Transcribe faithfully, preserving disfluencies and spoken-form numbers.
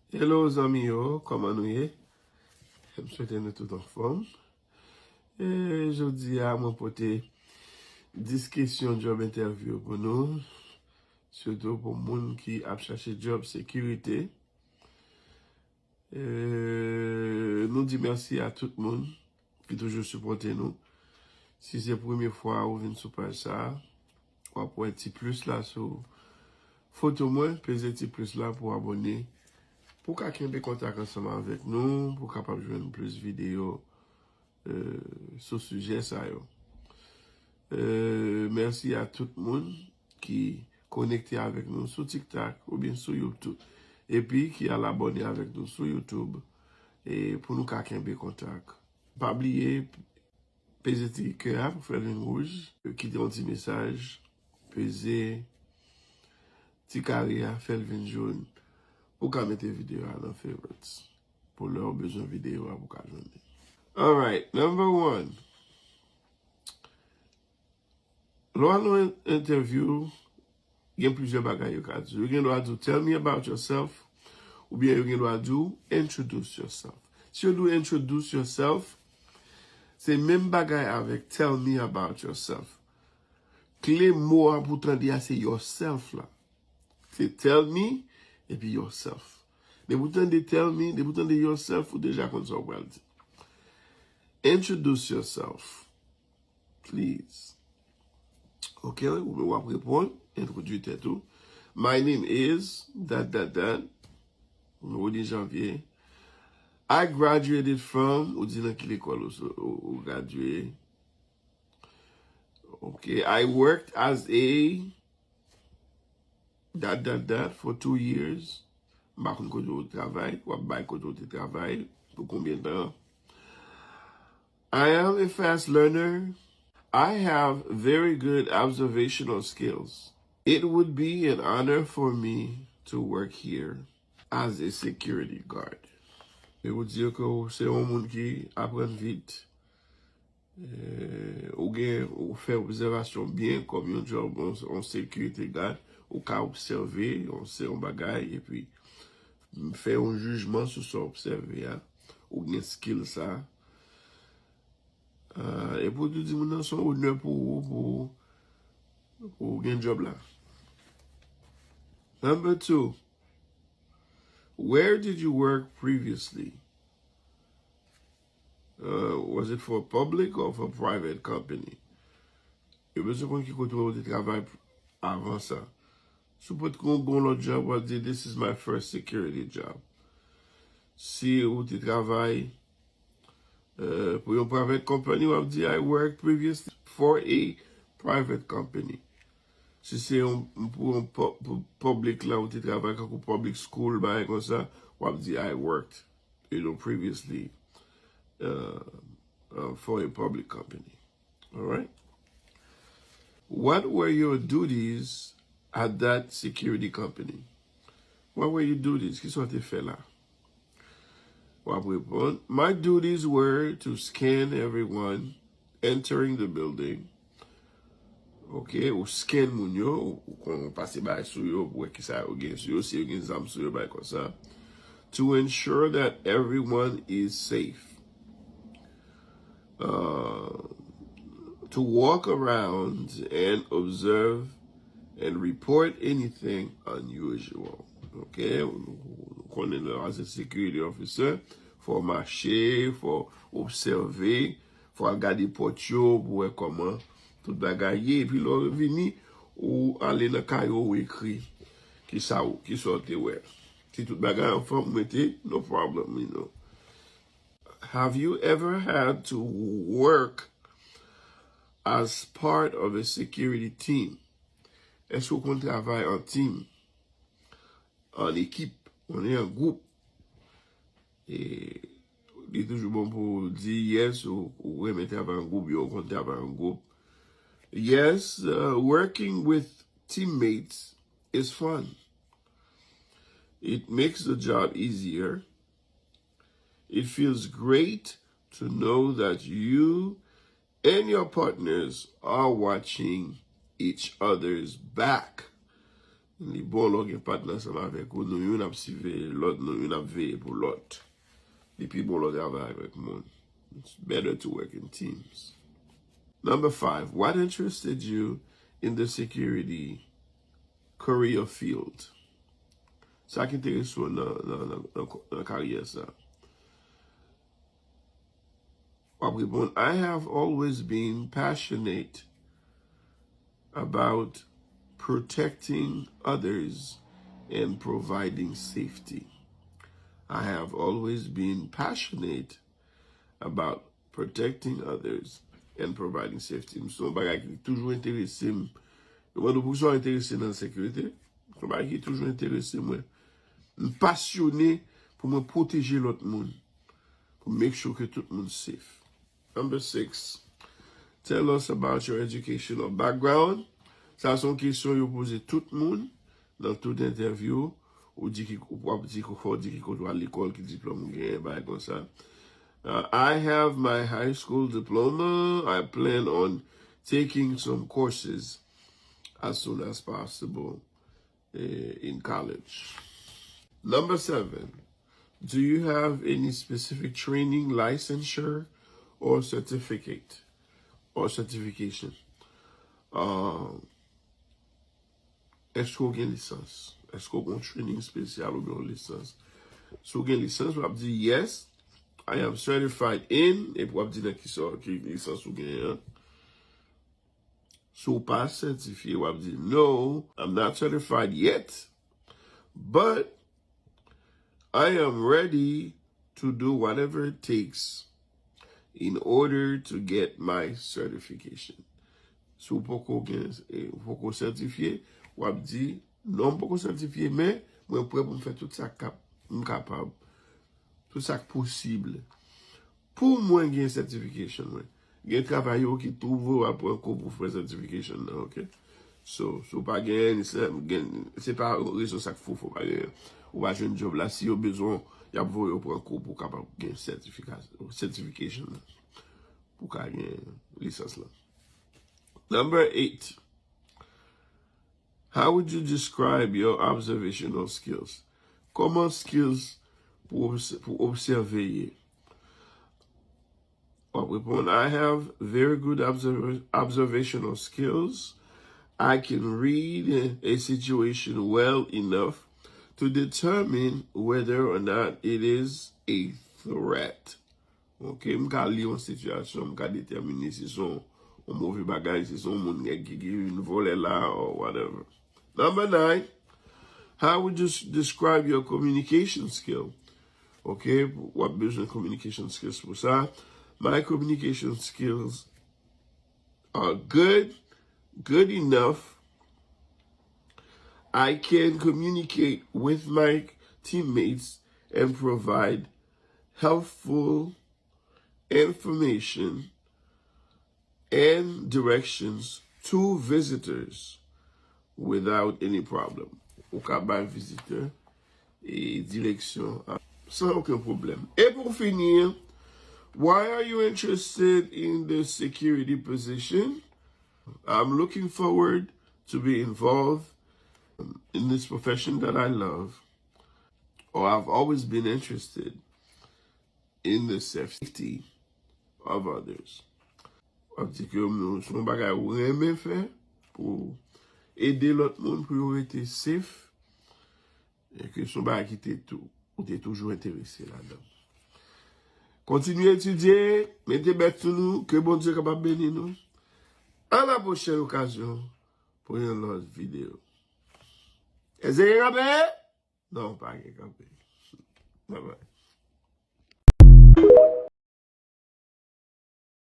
Hello zanmi yo, kòman nou ye? M swete nou tout anfòm. E jodi a mwen pote dis kesyon job interview pou nou, sitou pou moun ki ap chache job sekirite. E nou di mèsi a tout moun ki toujou sipòte nou. Si se premye fwa ou vin sou paj sa a, w ap wè ti plis la sou foto mwen, peze ti plis la pou abòne, pou w ka kenbe kontak ansanm avèk nou, pou w kapab jwenn plis videyo, e, sou sijè sa yo. E, mèsi a tout moun ki konekte avèk nou sou TikTok oubyen sou YouTube, epi ki al abòne avèk nou sou YouTube, e, pou nou ka kenbe kontak. Pa bliye, peze ti kè a pou fè l vin wouj, kite yon ti mesaj, peze ti kare a, fè l vin joun, pou w ka mete videyo a nan favorites, pou lè w bezwen videyo a pou w ka jwenn li. Alright, number one. Lè w al nan entèvyou, gen plizyè bagay yo ka di w. Yo gen dwa di w, "Tell me about yourself," oubyen yo gen dwa di w, "Introduce yourself." Si yo di w, "Introduce yourself," se menm bagay avèk "Tell me about yourself." Kle mo a pou w tande a se yourself la. Se "Tell me" epi "yourself." Depi w tande "Tell me", depi w tande "yourself", ou deja konn sa w pral di. "Introduce yourself, please." Ok, ou w ap reponn, entwodui tèt ou. "My name is dat, dat, dat." Rony Janvier. "I graduated from," ou di nan ki lekòl ou, ou, ou gradye. Ok, "I worked as a dat, dat, dat for two years." M pa konn kote ou travay, w ap bay kote ou te travay, pou konbyen tan. "I am a fast learner. I have very good observational skills. It would be an honor for me to work here as a security guard." E pou di yo ke w se yon moun ki aprann vit. E, ou gen, ou fè obsèvasyon byen kòm yon job, yon, yon security guard, ou ka obsève yon, se yon bagay, epi fè yon jijman sou sa w obsève a. Ou gen skill sa. Ah, e pou tou di moun nan se yon onè pou ou, pou, pou ou gen job la. Number two, "Where did you work previously? Uh, was it for a public or for a private company?" Yo bezwen konn ki kote ou te travay avan sa. Si w potko gen yon lòt job, w ap di, "This is my first security job." Si ou te travay, eh, pou yon private company, w ap di, "I worked previously for a private company." Si se yon, pou yon pu-, pou public la, ou te travay kankou public school, bagay konsa, w ap di, "I worked, you know, previously, uh, uh, for a public company." All right? "What were your duties at that security company?" What were your duties? Ki sa w te fè la? W ap reponn, "My duties were to scan everyone entering the building." Ok, ou scan moun yo, ou, ou konn pase bagay sou yo, pou wè kisa yo gen sou yo, si yo gen zam sou yo, bagay konsa. "To ensure that everyone is safe. Uh, to walk around and observe and report anything unusual." Ok, ou konnen lè w se security officer, fò w mache, fò w obsève, fò w al gade pòt yo pou wè kòman tout bagay ye, epi lè w vini, ou ale nan kaye w, ou ekri kisa w, kisa w te wè. Si tout bagay anfòm, ou mete, no problem, you know. "Have you ever had to work as part of a security team?" Èske w konn travay an team, an ekip, on est en groupe? E li toujou bon pou w di yes, ou, ou renmen travay an gwoup, yo, ou konn travay an gwoup. "Yes, uh, working with teammates is fun. It makes the job easier. It feels great to know that you and your partners are watching each other's back." Li bon lè w gen patnè ansanm avèk ou, nou youn ap siveye lòt, nou youn ap veye pou lòt. Li pi bon lè w travay avèk moun. It's better to work in teams. Number five, what interested you in the security career field? Sa ki enterese w nan, nan, nan, nan, nan karyè sa? W ap reponn, I have always been passionate about protecting others and providing safety. I have always been passionate about protecting others and providing safety. M se yon bagay ki toujou enterese m. Yo mande w poukisa w enterese nan sekirite. Se yon bagay ki toujou enterese mwen. M pasyone pou mwen pwoteje lòt moun. Pou make sure ke tout moun safe. Number six, tell us about your educational background. Sa se yon kesyon yo poze tout moun nan tout entèvyou. Ou di ki, w ap di ki, fò w di ki kote w al lekòl, ki diplòm ou genyen, bagay konsa. Uh, I have my high school diploma. I plan on taking some courses as soon as possible, eh, in college. Number seven, do you have any specific training, licensure, or certificate, or certification? Uh, Èske w gen lisans? Èske w gen yon training espesyal oubyen yon lisans? Si w gen lisans, w ap di, yes, I am certified in, epi w ap di nan ki sa, ki lisans ou genyen an. Si w pa sètifye, w ap di, no, I'm not certified yet, but I am ready to do whatever it takes in order to get my certification. Si w poko gen, eh, w poko sètifye, w ap di, non, m poko sètifye, men mwen prè pou m fè tout sa k ap, m kapab, tout sa k posib. Pou mwen gen certification mwen. Gen travayè ki tou voye w al pran kou pou fè certification nan, ok? So, si w pa genyen, se, gen, se pa rezon sa k fè w pa genyen. Ou pa jwenn job la, si yo bezwen w, y ap voye w pran kou pou w kapab gen sètifika-, certification nan. Pou w ka gen lisans lan. Number eight. How would you describe your observational skills? Kòman skills pou obs-, pou obsève ye? W ap reponn, I have very good observ-, observational skills. I can read a situation well enough to determine whether or not it is a threat. Ok, m ka li yon sitiyasyon, m ka detèmine si se yon, yon move bagay, si se yon moun ki, ki, ki vin vòlè la, or whatever. Number nine, how would you s-, describe your communication skill? Ok, w ap bezwen communication skills pou sa. My communication skills are good, good enough. I can communicate with my teammates and provide helpful information and directions to visitors without any problem. Ou ka bay vizitè e direksyon a, san okenn pwoblèm. E pou fini, why are you interested in the security position? I'm looking forward to be involved in this profession that I love, or I've always been interested in the safety of others. W ap di ke nou, se yon bagay ou renmen fè pou ede lòt moun pou yo rete safe, e ke se yon bagay ki te tou, ou te toujou enterese ladan. Kontinye etidye, mete bèt sou nou, ke Bondye kapab beni nou. A la pwochèn okazyon pou yon lòt videyo. Èske gen kanpe? Non, pa gen kanpe. Bye bye.